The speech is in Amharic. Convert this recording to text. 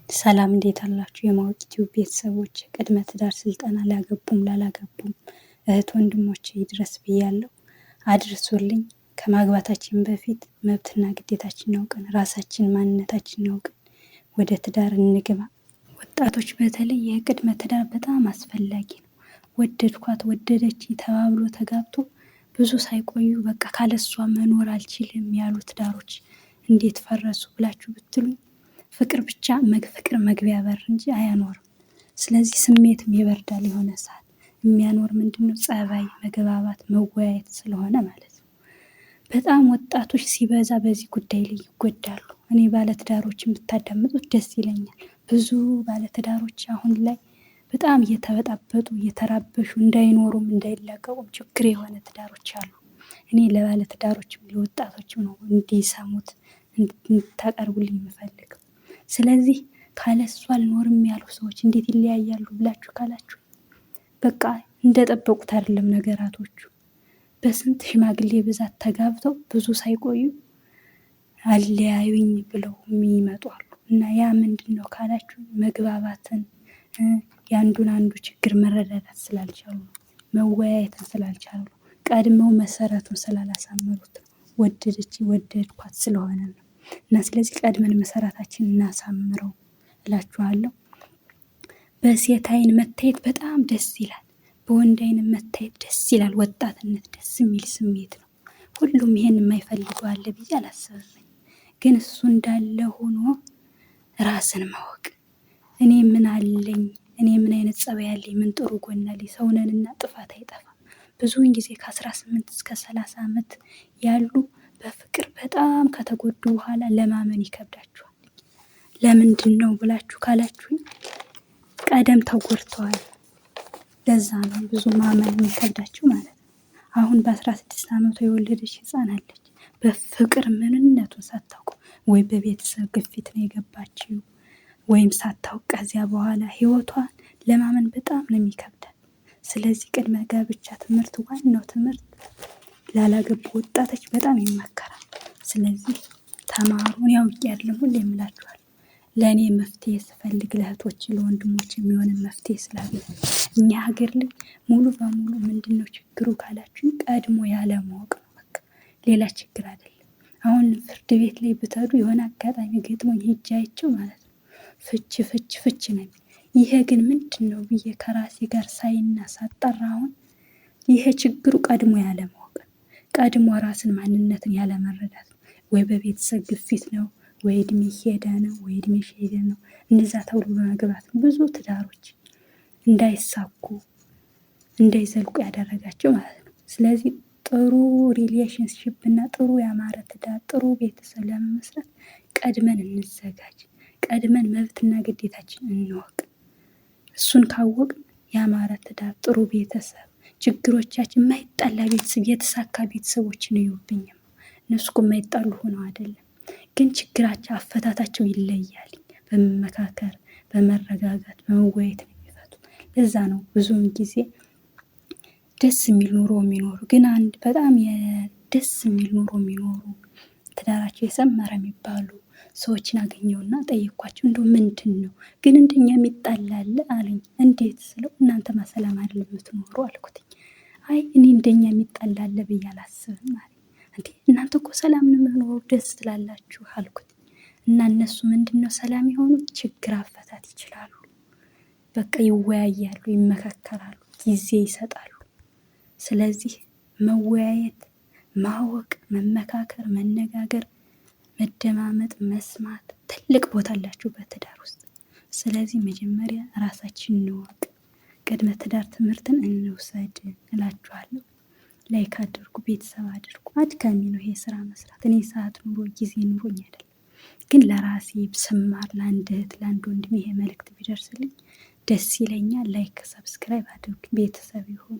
ሰላም እንዴት አላችሁ? የማወቅ ዩቲዩብ ቤተሰቦች፣ ቅድመ ትዳር ስልጠና ላገቡም ላላገቡም እህት ወንድሞቼ ይድረስ ብያለሁ። አድርሱልኝ። ከማግባታችን በፊት መብትና ግዴታችን አውቀን፣ ራሳችን ማንነታችን አውቀን ወደ ትዳር እንግባ። ወጣቶች በተለይ የቅድመ ትዳር በጣም አስፈላጊ ነው። ወደድኳት ወደደች ተባብሎ ተጋብቶ ብዙ ሳይቆዩ በቃ ካለሷ መኖር አልችልም ያሉ ትዳሮች እንዴት ፈረሱ ብላችሁ ብትሉኝ፣ ፍቅር ብቻ ፍቅር መግቢያ በር እንጂ አያኖርም። ስለዚህ ስሜትም ይበርዳል የሆነ ሰዓት። የሚያኖር ምንድን ነው? ጸባይ፣ መግባባት፣ መወያየት ስለሆነ ማለት ነው። በጣም ወጣቶች ሲበዛ በዚህ ጉዳይ ላይ ይጎዳሉ። እኔ ባለትዳሮችን ብታዳምጡት ደስ ይለኛል። ብዙ ባለትዳሮች አሁን ላይ በጣም እየተበጣበጡ፣ እየተራበሹ፣ እንዳይኖሩም እንዳይላቀቁም ችግር የሆነ ትዳሮች አሉ። እኔ ለባለትዳሮችም ለወጣቶችም ነው እንዲሰሙት እንድታቀርቡልኝ የምፈልገው። ስለዚህ ካለሷ አልኖርም ያሉ ሰዎች እንዴት ይለያያሉ ብላችሁ ካላችሁ፣ በቃ እንደጠበቁት አይደለም ነገራቶቹ። በስንት ሽማግሌ ብዛት ተጋብተው ብዙ ሳይቆዩ አለያዩኝ ብለው የሚመጡ አሉ። እና ያ ምንድን ነው ካላችሁ፣ መግባባትን፣ የአንዱን አንዱ ችግር መረዳዳት ስላልቻሉ ነው። መወያየትን ስላልቻሉ ነው። ቀድመው መሰረቱን ስላላሳመሩት ነው። ወደደች ወደድኳት ስለሆነ ነው። እና ስለዚህ ቀድመን መሰረታችን እናሳምረው እላችኋለሁ። በሴት አይን መታየት በጣም ደስ ይላል። በወንድ አይን መታየት ደስ ይላል። ወጣትነት ደስ የሚል ስሜት ነው። ሁሉም ይሄን የማይፈልገው አለ ብዬ አላስብም። ግን እሱ እንዳለ ሆኖ ራስን ማወቅ፣ እኔ ምን አለኝ፣ እኔ ምን አይነት ጸባይ አለኝ፣ ምን ጥሩ ጎን አለኝ፣ ሰው ነንና ጥፋት አይጠፋም። ብዙውን ጊዜ ከ18 እስከ 30 ዓመት ያሉ በፍቅር በጣም ከተጎዱ በኋላ ለማመን ይከብዳቸዋል። ለምንድን ነው ብላችሁ ካላችሁኝ፣ ቀደም ተጎድተዋል። ለዛ ነው ብዙ ማመን የሚከብዳቸው ማለት ነው። አሁን በ16 ዓመቷ የወለደች ህፃን አለች። በፍቅር ምንነቱን ሳታውቅ ወይ በቤተሰብ ግፊት ነው የገባችው ወይም ሳታውቅ፣ ከዚያ በኋላ ህይወቷን ለማመን በጣም ነው የሚከብዳል። ስለዚህ ቅድመ ጋብቻ ትምህርት ዋናው ትምህርት ላላገቡ ወጣቶች በጣም ይመከራል። ስለዚህ ተማሩ። እኔ አውቄ አይደለም፣ ሁሌ የምላችኋለሁ። ለእኔ መፍትሄ ስፈልግ ለእህቶች ለወንድሞች የሚሆንን መፍትሄ ስላለ፣ እኛ ሀገር ላይ ሙሉ በሙሉ ምንድን ነው ችግሩ ካላችሁ፣ ቀድሞ ያለማወቅ ነው። በቃ ሌላ ችግር አይደለም። አሁን ፍርድ ቤት ላይ ብትሄዱ፣ የሆነ አጋጣሚ ገጥሞኝ ሄጄ አይቼው ማለት ነው፣ ፍች ፍች ፍች ነው። ይሄ ግን ምንድን ነው ብዬ ከራሴ ጋር ሳይና ሳጣራ፣ አሁን ይሄ ችግሩ ቀድሞ ያለማወቅ ነው። ቀድሞ ራስን ማንነትን ያለመረዳት ነው። ወይ በቤተሰብ ግፊት ነው፣ ወይ እድሜ ሄደ ነው፣ ወይ እድሜ ሄደ ነው። እንደዛ ተብሎ በመግባት ነው ብዙ ትዳሮች እንዳይሳኩ፣ እንዳይዘልቁ ያደረጋቸው ማለት ነው። ስለዚህ ጥሩ relationship እና ጥሩ ያማረ ትዳር፣ ጥሩ ቤተሰብ ለመመስረት ቀድመን እንዘጋጅ። ቀድመን መብትና ግዴታችን እንወቅ። እሱን ካወቅን ያማረ ትዳር፣ ጥሩ ቤተሰብ፣ ችግሮቻችን የማይጣላ ቤተሰብ፣ የተሳካ ቤተሰቦችን እዩብኝም። እነሱ እኮ የማይጣሉ ሆነው አይደለም፣ ግን ችግራቸው አፈታታቸው ይለያል። በመመካከር፣ በመረጋጋት፣ በመወያየት ነው የሚፈቱት። ለዛ ነው ብዙውን ጊዜ ደስ የሚል ኑሮ የሚኖሩ። ግን አንድ በጣም ደስ የሚል ኑሮ የሚኖሩ፣ ትዳራቸው የሰመረ የሚባሉ ሰዎችን አገኘውና ጠየኳቸው። እንደው ምንድን ነው ግን እንደኛ የሚጣላል አለኝ። እንዴት ስለው፣ እናንተማ ሰላም አይደለም የምትኖሩ አልኩትኝ። አይ እኔ እንደኛ የሚጣላለ ብዬ አላስብም አለኝ። እንዴ እናንተ እኮ ሰላም ነው የምትኖሩ፣ ደስ ትላላችሁ አልኩት። እና እነሱ ምንድን ነው ሰላም የሆኑት? ችግር አፈታት ይችላሉ። በቃ ይወያያሉ፣ ይመካከራሉ፣ ጊዜ ይሰጣሉ። ስለዚህ መወያየት፣ ማወቅ፣ መመካከር፣ መነጋገር፣ መደማመጥ፣ መስማት ትልቅ ቦታ አላችሁ በትዳር ውስጥ። ስለዚህ መጀመሪያ ራሳችን እንወቅ፣ ቅድመ ትዳር ትምህርትን እንውሰድ እላችኋለሁ። Like አድርጉ፣ ቤተሰብ አድርጉ። አድካሚ ነው ይሄ ስራ መስራት። እኔ ሰዓት ኑሮ ጊዜ ኑሮኝ አይደለም፣ ግን ለራሴ ስማር ለአንድ እህት ለአንድ ወንድም ይሄ መልእክት ቢደርስልኝ ደስ ይለኛል። Like subscribe አድርጉ፣ ቤተሰብ ይሁኑ።